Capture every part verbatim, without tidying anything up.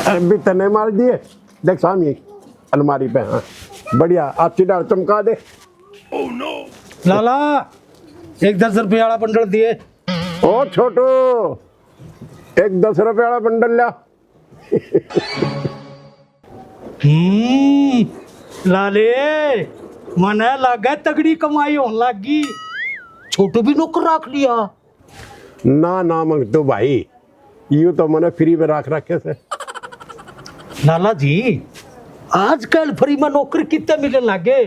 अभी तने मार दिए। देख सामी, अलमारी पे, हाँ, बढ़िया, अच्छी डाल चमका दे। लाला, एक दस रुपये वाला बंडल दिए। ओ छोटू, एक दस रुपये वाला बंडल ला। हम्म, लाले, मने लागे तगड़ी कमाई होने लग गई। छोटू भी नौकर रख लिया। ना ना मंगतू भाई, यू तो मने फ्री में राख रखे से। लाला जी, आजकल फ्री में नौकर कितने मिलने लगे?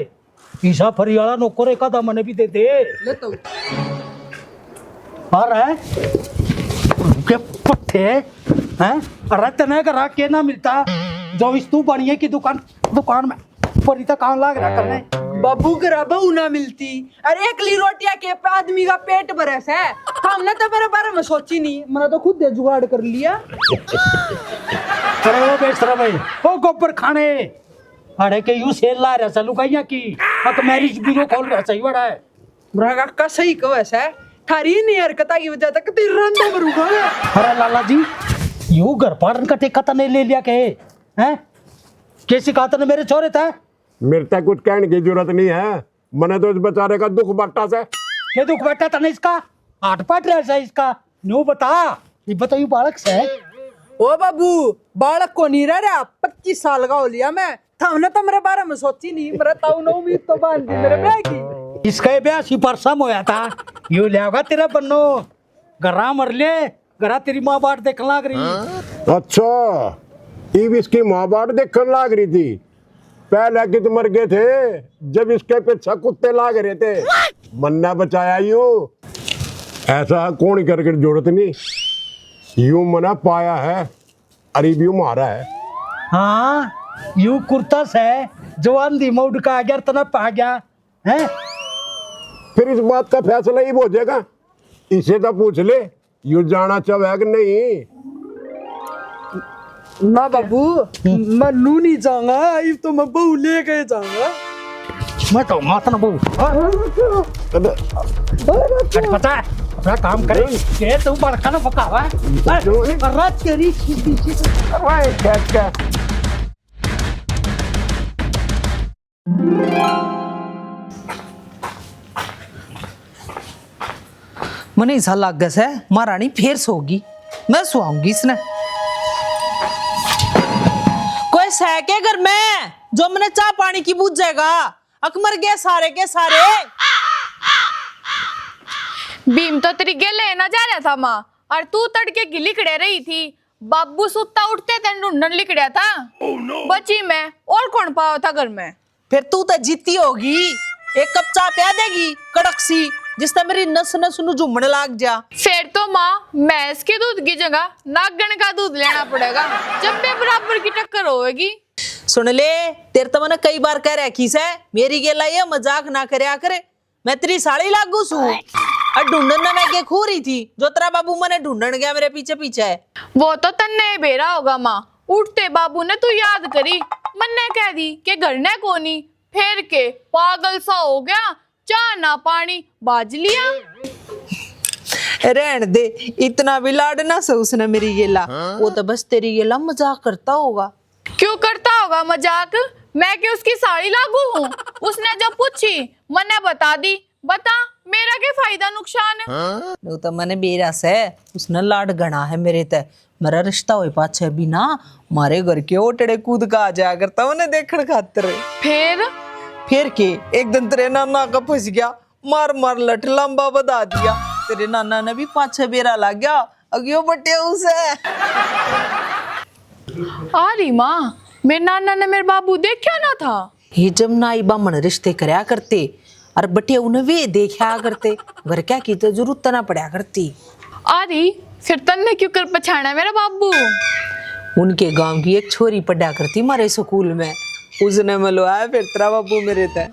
ईसा फ्री वाला नौकर एक आधा मने भी दे दे। ले तो। अरे, के पट्टे, हैं? अरे, तने घर के ना मिलता, जो इस तू बनिए की दुकान, दुकान में परी तो काम लाग रहा करने। बाबू, घर बहू ना मिलती, अरे, एकली रोटियां के पे आदमी का पेट भरे से। हमने तो मेरे बारे में सोची नहीं, मैंने तो खुद दे जुगाड़ कर लिया। अरे, ओ बेशरम है, ओ गोबर खाने, अरे के यू सेल ला रहा से लुगाइयां की, अक मैरिज ब्यूरो खोल रहा सही बड़ा है। मेरा काका सही कहे से, थारी नहीं हरकता की वजह तक तेरे रंडे मरूंगा मैं। अरे लाला जी, यू घर पाड़न का ठेका तने ले लिया के, हैं? के सिखा तने मेरे छोरे था? मेरे तक कुछ कहने की जरूरत नहीं है, मने तो इस बेचारे का दुख बांटा से। के दुख बांटा तने इसका? हाथ पाट रहा से इसका, न्यू बता, ये बताइए बालक से। ओ बाबू, बालक को नहीं रह रहा, पच्चीस साल का हो लिया मैं। थाने तो मेरे बारे में सोची नहीं, मेरा ताऊ ने उम्मीद तो बांध दी मेरे ब्याह की। इसका ये ब्याह सिफारसा में होया था, यो लियागा तेरा बन्नो, घरा मर ले, घरा तेरी माँ बाट देखने लाग रही। अच्छा, इब इसकी माँ बाट देखने लाग रही थी। पहले कित मर गए थे, जब इसके पीछे कुत्ते लाग रहे थे। मन्ना बचाया यू। ऐसा कौन करके जरूरत नहीं, यू मना पाया है। अरे भी मारा है। हाँ, यू कुर्ता से जो आंधी में उड़ का आ गया, तना पा गया, हैं? फिर इस बात का फैसला ही हो जाएगा। इसे तो पूछ ले, यू जाना चाहे कि नहीं? ना बाबू, मैं नू नहीं जाऊंगा, इब तो मैं बहू लेके जाऊंगा। मैं तो मात ना बहू। हाँ? अबे। अरे पता है, अपना काम करे। ये तू बड़का ना पकावा। अरे, अरे तेरी खिड़की से। अरे क्या, क्या? मने ऐसा लागे से महारानी फेर सोगी, मैं सुआऊंगी इसने। कोई सै के घर में जो मने चाह पानी की बूझेगा? अक मर गए सारे के सारे। भीम तो तेरी गेले ना जा रहा था माँ, और तू तड़के की लिकड़े रही थी। बाबू सुत्ता उठते तेन ढूंढन लिकड़या था। बची मैं, और कौन पावा था घर में? फिर तू तो जीती होगी, एक कप चाय प्या देगी कड़क सी, जिससे मेरी नस नस नु झूमने लाग जा। फिर तो माँ, भैंस के दूध की जगह नागण का दूध लेना पड़ेगा, जब भी बराबर की टक्कर होगी। सुन ले, तेरे तो मैंने कई बार कह रखी से, मेरी गेला ये मजाक ना करया करे। मैं तेरी साली लागू सू। और ढूंढन ना मैं के खो रही थी, जो तेरा बाबू मने ढूंढन गया मेरे पीछे पीछे। वो तो तन्ने बेरा होगा माँ, उठते बाबू ने तू याद करी, मन्ने कह दी के घर ने कोनी, फिर के पागल सा हो गया, चाह ना पानी बाज लिया। रहन दे, इतना भी लाड ना से उसने मेरी गेला। वो तो बस तेरी गेला मजाक करता होगा। क्यों करता होगा मजाक? मैं के उसकी साली लागू हूँ? उसने जो पूछी, मन्ने बता दी। बता, मेरा के फायदा नुकसान? वो तो मने बेरा से, उसने लाड घना है मेरे ते। मेरा रिश्ता होए पाछे भी ना, मारे घर के ओटड़े कूद का आ जाया करता उन्हें देखण खातर। फिर? फिर के, एक दिन तेरे नाना का फंस गया, मार मार लठ लंबा बधा दिया। तेरे नाना ने भी पाछे बेरा लाग गया, अगियो बटे उसे। आ रही माँ, मेरे नाना ने मेरे बाबू देखा ना था। ये जब नाई बामण रिश्ते करया करते, और बटे उन्हें वे देखा करते, घर क्या की तो जरूरत ना पड़ा करती। आ रही, फिर तन्ने क्यों कर पछाणा मेरा बाबू? उनके गांव की एक छोरी पढ़ा करती मारे स्कूल में, उसने मलवाया फिर तेरा बाबू मेरे ते।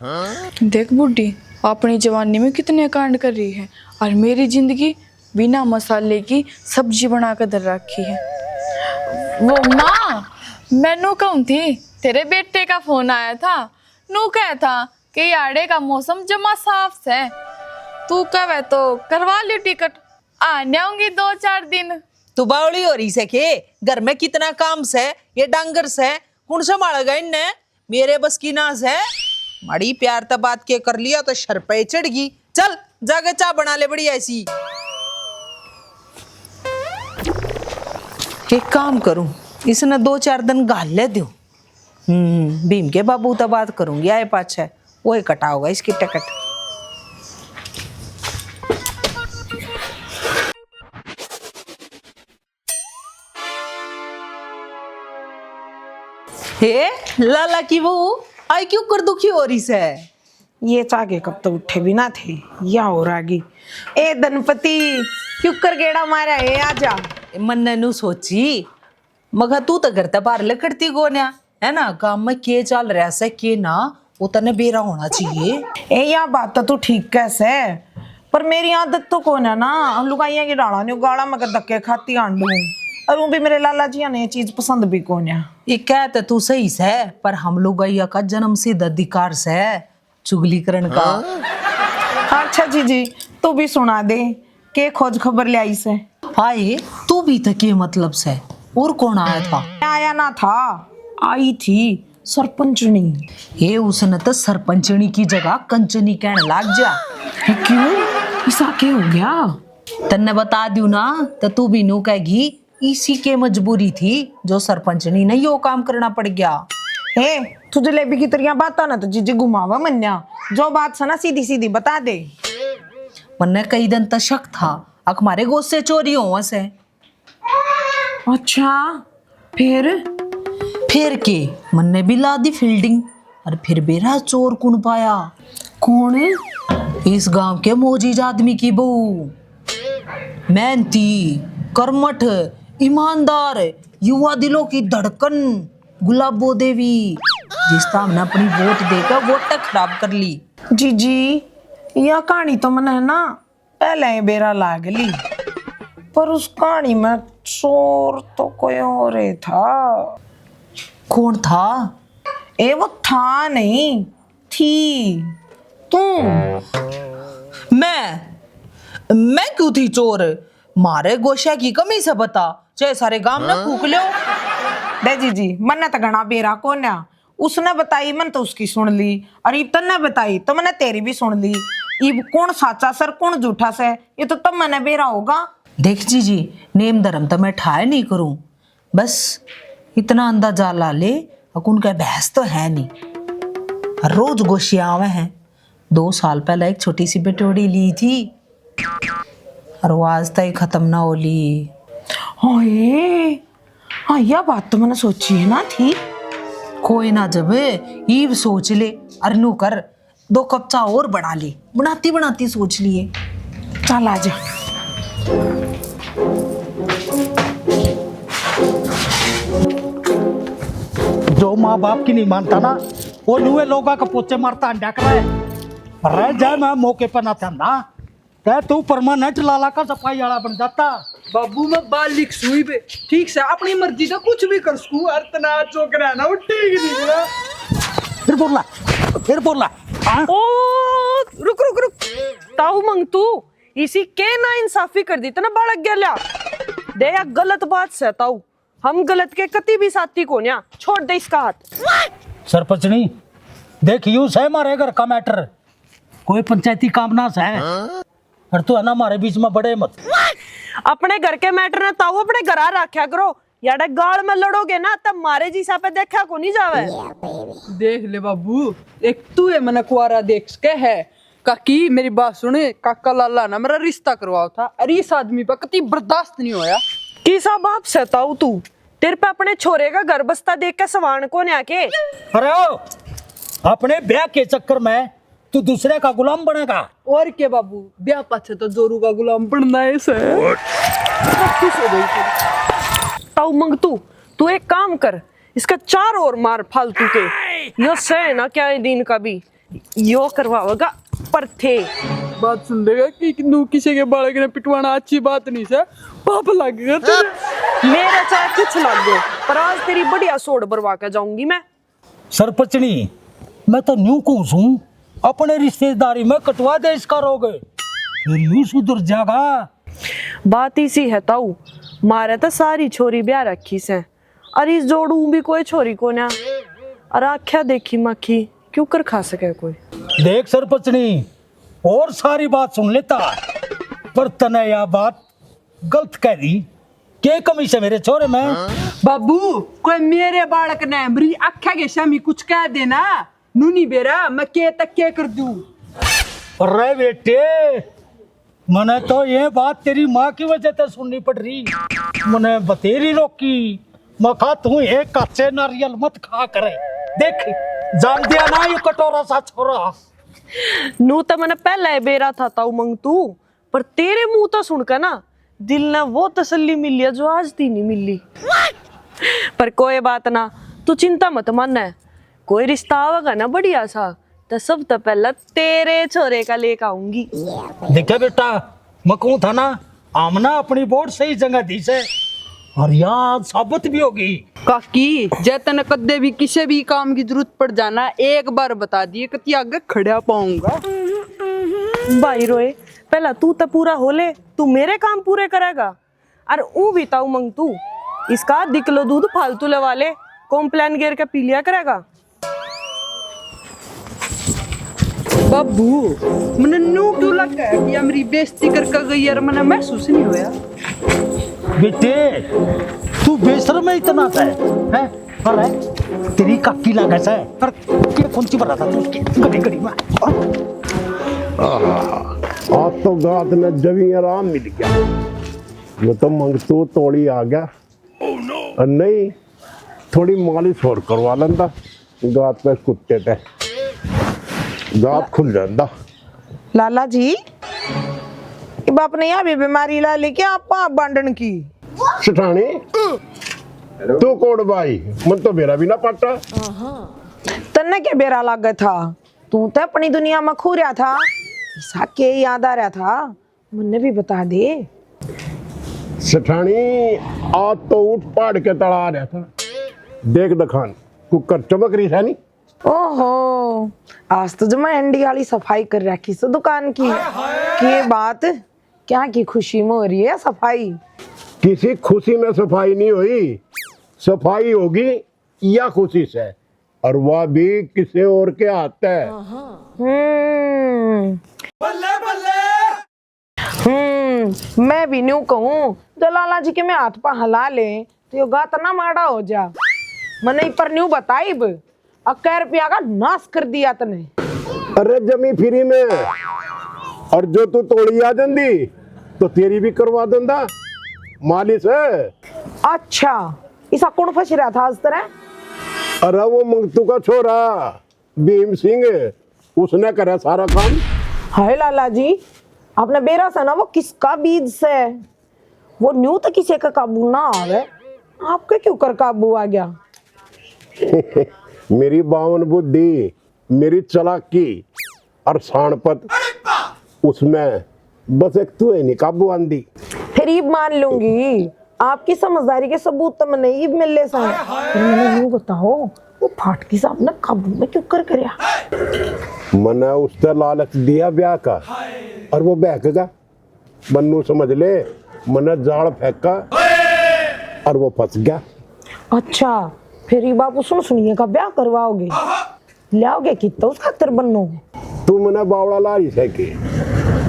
देख बूढ़ी, अपनी जवानी में कितने कांड कर रही है, और मेरी जिंदगी बिना मसाले की सब्जी बना के धर रखी है। वो माँ, मैं नू कहूँ थी, तेरे बेटे का फोन आया था, नू कह था कि याड़े का मौसम जमा साफ से, तू कहे तो करवा ली टिकट, आने आऊंगी दो चार दिन। तू बावली हो रही से के? घर में कितना काम से, ये डांगर से, कौन संभालेगा इनने? मेरे बस की ना से। माड़ी प्यार त बात के कर लिया तो सर पे चढ़ गई। चल, जाके चाय बना ले बढ़िया ऐसी। एक काम करूं, इसने दो चार दिन घाल ले दूं। हम्म, भीम के बाबू तो बात करूंगी, आए पाछे वो ही कटा होगा इसकी टिकट। हे लाला की बहू, आई क्यों कर दुखी हो रही से? ये चागे कब तो उठे भी ना थे, या हो रागी। ए धनपति, क्यों कर गेड़ा मारा है? आजा। मन्ने नू सोची, मगर तू तो घर ते बाहर लिकड़ती कोन्या, है ना? काम में के चल रहा से के ना, वो तने बेरा होना चाहिए। ए, या बात तो तू ठीक कह से, पर मेरी आदत तो कोन्या ना, लुगाइयां की डाला न्यू गाला मगर धक्के खाती आंडू। और वो भी मेरे लाला जी ने ये चीज पसंद भी कोन्या। ये कह तो तू सही से, पर हम लुगाइया का जन्म सिद्ध अधिकार से चुगली करण का। अच्छा जीजी, तू भी सुना दे, के खोज खबर ले आई से? हाय, तू भी तो के मतलब से? और कौन आया था? आया ना था, आई थी सरपंचनी। ये उसने तो सरपंचनी की जगह कंचनी कहने लाग जा। क्यों, ऐसा के हो गया? तन्ने बता दूं ना, तो तू भी नू कहेगी, इसी के मजबूरी थी जो सरपंचनी ने यो काम करना पड़ गया। ए, तू जलेबी की तरियां बातां ना तो जीजी घुमावा मन्या। जो बात सना सीधी सीधी बता दे। मन्ने कई दिन तक शक था, अक मारे गोसे चोरी होवा से। अच्छा, फिर? फिर के, मन्ने भी ला दी फील्डिंग। और फिर बेरा चोर कौन पाया? कौन? इस गांव के मोजीज आदमी की बहू, मेहनती, कर्मठ, ईमानदार, युवा दिलों की धड़कन गुलाबो देवी, जिसका हमने अपनी वोट देकर वोट खराब कर ली। जीजी, यह कहानी तो मने है ना पहले ही बेरा लाग ली, पर उस कहानी में चोर तो कोई और ही था। कौन था? ए, वो था नहीं, थी तू। मैं? मैं क्यों थी चोर? मारे गोशा की कमी से बता, चाहे सारे गांव ने फूक लो। दे जीजी, मन्ने तो घना बेरा कोन्या। उसने बताई, मन तो उसकी सुन ली, और इब तन्ने बताई तो मैंने तेरी भी सुन ली। इब कौन साचा सर, कौन झूठा से, ये तो तब मैंने बेरा होगा। देख जीजी, नेम धर्म तो मैं ठाए नहीं करूं, बस इतना अंदाजा ला ले, अक उनका भैंस तो है नहीं, रोज गोशियां आवे हैं। दो साल पहले एक छोटी सी बेटोड़ी ली थी, और वो आज तक खत्म ना हो ली। हाय, हाँ, यह बात तो मैंने सोची ही ना थी। कोई ना, जब ईब सोच ले, अर नू कर, दो कप चाय और बना ले, बनाती बनाती सोच लिए। चल आ जा। जो माँ बाप की नहीं मानता ना, वो नुए लोगा का पोचे मारता अंडा करे। रह जाए, मैं मौके पर ना था ना। तै तू परमानेंट लाला का सफाई वाला बन जाता। बाबू, मैं बालिक सूं बे, ठीक से अपनी मर्जी से कुछ भी कर सकूं। अरे तना चोकरा ना, वो ठीक नहीं ना। फिर बोला, फिर बोला। हाँ? ओ, रुक, रुक, रुक। ताऊ मंगतू, इसी के ना इंसाफी कर दी, तना बालक गया। दे या गलत बात से ताऊ। हम गलत के कती भी साथी कोन्या, छोड़ दे इसका हाथ। सरपंचनी, देख, यूं से हमारे घर का मैटर, कोई पंचायती काम ना से। और तू है ना, हमारे बीच में बड़े मत। अपने घर के मैटर ने ताऊ अपने घर आ रखा करो, याडे गाल में लड़ोगे ना, तब मारे जिसा पे देखा को नहीं जावे। देख ले बाबू, एक तू है मने कुआरा देख सके है, काकी, मेरी बात सुने, काका लाला ना मेरा रिश्ता करवाओ था। अरे, इस आदमी पे कती बर्दाश्त नहीं होया। किसा बाप से ताऊ तू? तेरे पे अपने छोरे का घर बसता देख के सवान को न्या के? अरे ओ, अपने ब्याह के चक्कर में तू दूसरे का गुलाम बनेगा? और के बाबू, ब्याह पाछे तो जोरू का गुलाम बनना है सर। खुश हो गई। ताऊ मंगतू, तू एक काम कर, इसका चार और मार फालतू के। यो सह ना क्या है दिन का भी। यो करवावेगा परथे। बात सुन लेगा कि नू किसी के बालक ने पिटवाना अच्छी बात नहीं से, पाप लगेगा तेरे। मेरा चाहे कुछ लग गयो, पर आज तेरी बढ़िया सोड़ भरवा के जाऊंगी मैं। सरपंचनी, मैं तो न्यू कहूं सूं, अपने रिश्तेदारी में कटवा दे इसका रोग, फिर यूं सुधर जागा। बात इसी है ताऊ, मारे तो सारी छोरी ब्याह रखी सै, और इस जोड़ू भी कोई छोरी कोन्या, और आख्या देखी माखी क्यों कर खा सके कोई। देख सरपंचनी, और सारी बात सुन लेता, पर तने या बात गलत कह दी। के कमी से मेरे छोरे में? बाबू, कोई मेरे बालक ने मेरी आख्या के सामी कुछ कह देना, नूनी बेरा मैं के तक के कर दूं। अरे बेटे, मने तो ये बात तेरी माँ की वजह से सुननी पड़ रही। मने बतेरी रोकी, मखा तू एक कच्चे नारियल मत खा करे। देख, जान दिया ना ये कटोरा सा छोरा। नू तो मने पहला ही बेरा था ताऊ मंगतू, पर तेरे मुंह तो सुनकर ना दिल ने वो तसल्ली मिली है जो आज ती नहीं मिली। पर कोई बात ना, तू चिंता मत माने, कोई रिश्ता आवेगा ना बढ़िया सा, तो सब तो पहला तेरे छोरे का लेके आऊंगी। देखा बेटा, मैं कहूँ था ना, हमने अपनी वोट सही जगह दी से, और यार साबित भी होगी। काकी, जै तने कदे भी किसी भी काम की जरूरत पड़ जाना, एक बार बता दिए, कति आगे खड़ा पाऊंगा। भाई रोए, पहला तू तो पूरा हो ले, तू मेरे काम पूरे करेगा। और ऊ भी ताऊ मंगतू, इसका आधी किलो दूध फालतू लेवा ले, कॉम्प्लान गेर के पी लिया करेगा। बाबू, मने न्यू क्यों लगा है कि या मेरी बेइज्जती करके गई यार, मने महसूस नहीं होया। बेटे, तू बेशर्म है इतना सा, हैं? अरे, तेरी काकी लागे से, पर के कौन सी बता था तू उसके गली गली में? आहा, आज तो गात ने जमी आराम मिल गया। मैं तो मंगतू तोड़ी आ गया। और नहीं, थोड़ी मालिश और करवा लेंदा गात पे कुत्ते ते, गात खुल जांदा। लाला जी, इब आपने यहाँ भी बीमारी ला ली क्या आपा बांडन की? सेठानी, तू कोड़ भाई, मन तो बेरा भी ना पाटा। तन्ने के बेरा लागे था? तू तो अपनी दुनिया में खो रहा था। ईसा के याद आ रहा था, मन्ने भी बता दे। सेठानी, आज तो ऊँट पहाड़ के तला आ रहा था। देख दखान, कुकर चमक रही था नी। ओहो, आज तो जमा एंडी वाली सफाई कर रखी से दुकान की। के बात, क्या की खुशी में हो रही है सफाई? किसी खुशी में सफाई नहीं हुई, सफाई होगी या खुशी से, और वह भी किसी और के हाथ है। हम्म। हम्म, मैं भी न्यू कहूँ, जो लाला जी के मैं हाथ पा हला ले, तो यो गात ना माड़ा हो जा। मने पर न्यू बताइब, अक्का रुपया का नाश कर दिया तने। अरे जमी फ्री में, और जो तू तोड़ी आ जंदी, तो तेरी भी करवा देंदा मालिश। अच्छा, इसा कौन फंस रहा था आज तरह? अरे वो मंगतू का छोरा भीम सिंह, उसने करे सारा काम। हाय लाला जी, आपने बेरा से ना वो किसका बीज से, वो न्यू तो किसी का काबू ना आवे, आपके क्यों कर काबू आ गया? मेरी बावन बुद्धि, मेरी चालाकी और शाणपत, उसमें बस एक तू ही नहीं काबू आंदी। फिर ये मान लूंगी, आपकी समझदारी के सबूत तो मने इब मिले से। पर मने यूं बताओ, वो फाटकी साहब ने काबू में क्यों कर करया? मने उससे लालच दिया ब्याह का, और वो बहक गया। मन्नू समझ ले, मने जाल फेंका और वो फंस गया। अच्छा, फिर ये बाप सुन सुनिए का ब्याह करवाओगे? ल्याओगे कितना उस खातर बन्नो? तू मने बावड़ा ला रही है के?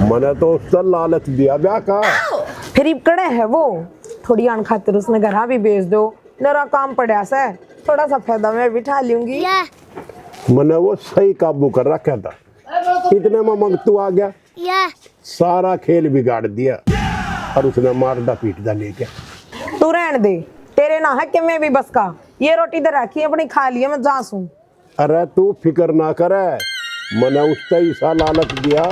मने तो उससे लालच दिया ब्याह का। फिर इब कड़े है वो? थोड़ी आन खातिर उसने घरा भी भेज दो, नरा काम पड़ा से, थोड़ा सा फायदा मैं भी उठा लूंगी। मने वो सही काबू कर रखा था, इतने में मंगतू आ गया। सारा खेल बिगाड़ दिया और उसने मारदा पीटदा ले गया। तू रहन दे, तेरे ना है कि मैं भी बस का। ये रोटी तो रखी अपनी, खा लिए, मैं जा सूं। अरे तू फिकर ना करे, मने उसते ऐसा लालच दिया,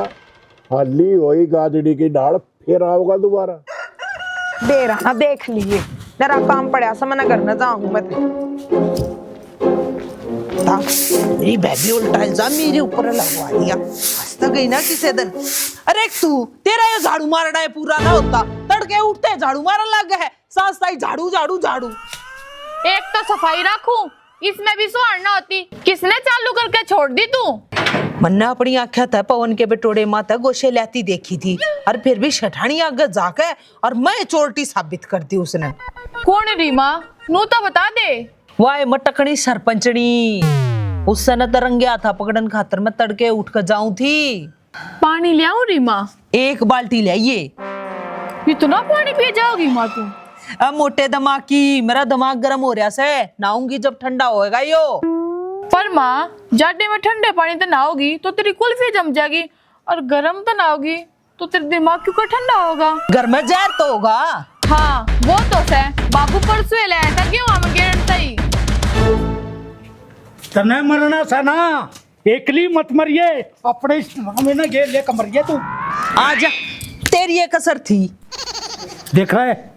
हाली होई गाजड़ी की ढाल, फिर आओगा दोबारा। बेरा ना देख लिए, तेरा काम पड़ा सा, मना करना जाऊं मैं। ता, मेरी भाभी उल्टा इल्जाम मेरे ऊपर लगवा दिया। हंस तो गई ना किसी दिन। अरे तू, तेरा ये झाड़ू मारना है पूरा ना होता, तड़के उठते झाड़ू मारन लग है, सास ताई झाड़ू, झाड़ू, झाड़ू। एक तो सफाई रखूं, इसमें भी सुहार ना होती, किसने चालू करके छोड़ दी तू? मन्ने अपनी आंख्या तै पवन के बिटोड़े माँ तै गोशे ल्याती देखी थी, और फिर भी सेठानी आगे जाके और मैं चोरटी साबित कर दी उसने। कौन री माँ? नू तो बता दे। वाह मटकनी सरपंचनी, उससे न तो रंगे हाथा पकड़न खातर मैं तड़के उठ के जाऊं थी। पानी ल्याऊं री माँ? एक बाल्टी ल्याइए। इतना पानी पी जाओगी माँ तू? अब मोटे दिमाग की, मेरा दिमाग गर्म हो रहा से, नहाऊंगी जब ठंडा होएगा यो। पर माँ, जाडे में ठंडे पानी तो नहाओगी तो तेरी कुल्फी जम जाएगी, और गर्म तो नहाओगी तो तेरा दिमाग क्यों का ठंडा होगा? घर में जहर तो होगा। हाँ, वो तो सै। बाबू परसों ही लाया था गेहूं में गेरन तई। तने मरना सा ना, एकली मत मरिए, अपने इस नाम में ना गेर लेकर मरिए तू। आजा, तेरी ये कसर थी। देख रहा है,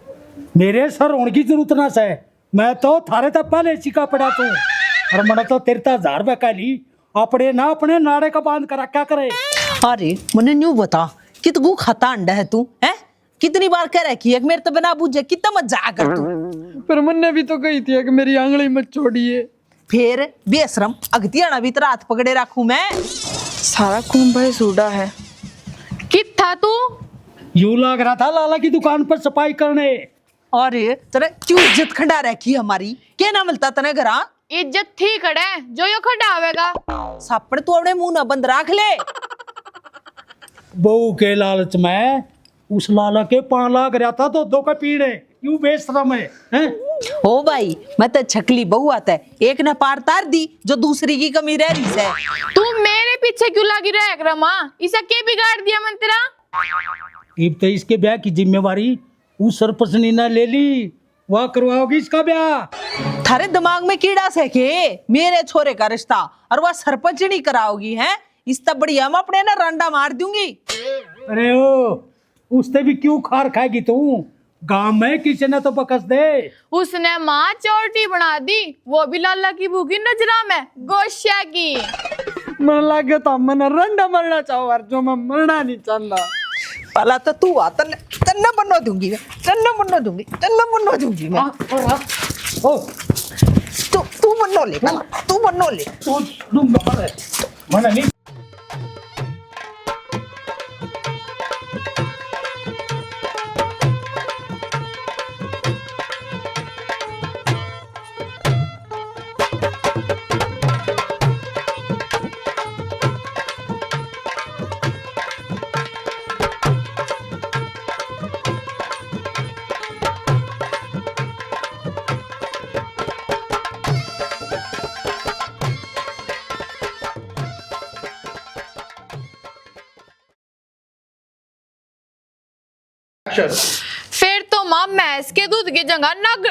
मेरे सर होने की जरूरत ना सै, मैं तो थारे तक पहले चिका पड़ा तू, और मैंने तो तेरे तक हजार रुपया कह ली, अपने ना अपने नाड़े का बांध कर रखा करे। अरे मन्ने न्यू बता, कितगू खाता अंडा है तू, हैं? कितनी बार कह रखी है कि मेरे तो बिना बूझे कितना मत जाया कर तू। पर मन्ने भी तो कही थी कि मेरी आंगली मत छोड़िए। फिर बेशरम, अगतियाना भी तेरा हाथ पकड़े रखूं मैं। सारा कुंभ है सूडा है। कित था तू? यू लाग रहा था लाला की दुकान पर सफाई करने। अरे तेरे क्यों इज्जत खंडा रखी हमारी, के ना मिलता तने घरा? इज्जत थी खड़े जो यो खंडावेगा। सापड़ तू अपने मुंह ना बंद रख ले। बहू के लालच में उस लाला के पां लाग रहा था दो दो का पीने, क्यों बेशरम है, हैं? ओ भाई, मैं तो छकली बहू आता है, एक ने पार तार दी जो दूसरी की कमी रह रही से। तू मेरे पीछे क्यों लागी रह कर माँ? इसे के बिगाड़ दिया मन तेरा? इब तो इसके ब्याह की जिम्मेवारी उस सरपंचनी ने ले ली, वह करवाओगी इसका ब्याह। थारे दिमाग में कीड़ा से के मेरे छोरे का रिश्ता और वह सरपंचनी कराओगी है? इससे बढ़िया मैं अपने ना रंडा मार दूंगी। अरे ओ, उससे भी क्यों खार खाएगी तू? गांव में किसी ने तो बकस दे। उसने माँ चोरटी बना दी, वो भी लाला की भूखी नजरा में गोश्या की। मन लागे तो मन रंडा मरना चाहो और जो मैं मरना नहीं चाहता। पहला तो तू आ, तन्ने, तन्ने बनो दूंगी मैं, तन्ने बनो दूंगी, तन्ने बनो दूंगी मैं। हाँ, हाँ, हाँ। ओ। तू, तू बनो ले, पहला, तू बनो ले। तू, तू बनो ले। मना नहीं। Action। फिर तो माँ भैंस के दूध की जगह नग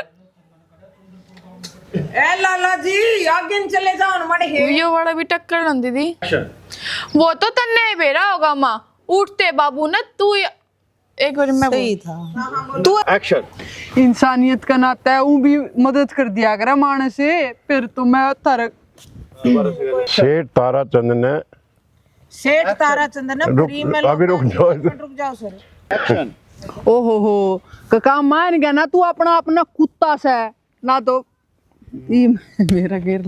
ए लाला जी, आगे न चले जाओ न मड़े। यो वाला भी टक्कर न दीदी। Action। वो तो तन्ने ही बेरा होगा माँ, उठते बाबू ने तू या-, एक बार मैं सही बोल- था। तू Action। इंसानियत का नाता है, वो भी मदद कर दिया करे मानस से, फिर तो मैं थारे सेठ ताराचंद ने सेठ ताराचंद ने रुक, फ्री में अभी रुक जाओ। रुक जाओ सर। Action। ओहो हो, काका मान गया ना तू अपना, अपना कुत्ता से ना तो ये मेरा गेर।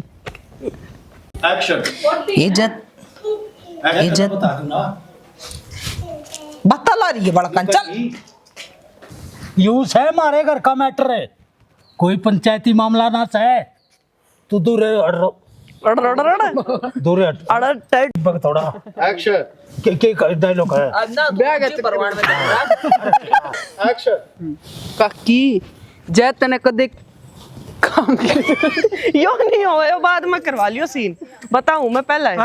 Action। इज्जत, Action इज्जत। बता दूं ना। बता ला रही है बड़कन, चल। यू से हमारे घर का matter है, कोई पंचायती मामला ना से। तू दूर हट रो। अड़, अड़, अड़, अड़। दूर हट। अड़, अड़, टाइट। बग थोड़ा। Action। के, के का dialogue है? आज ना ब्याह के चक्कर में। Action। काकी, जय तने कदे काम कर-, यो नहीं हो, यो बाद में करवा लियो scene। बताऊं मैं पहले।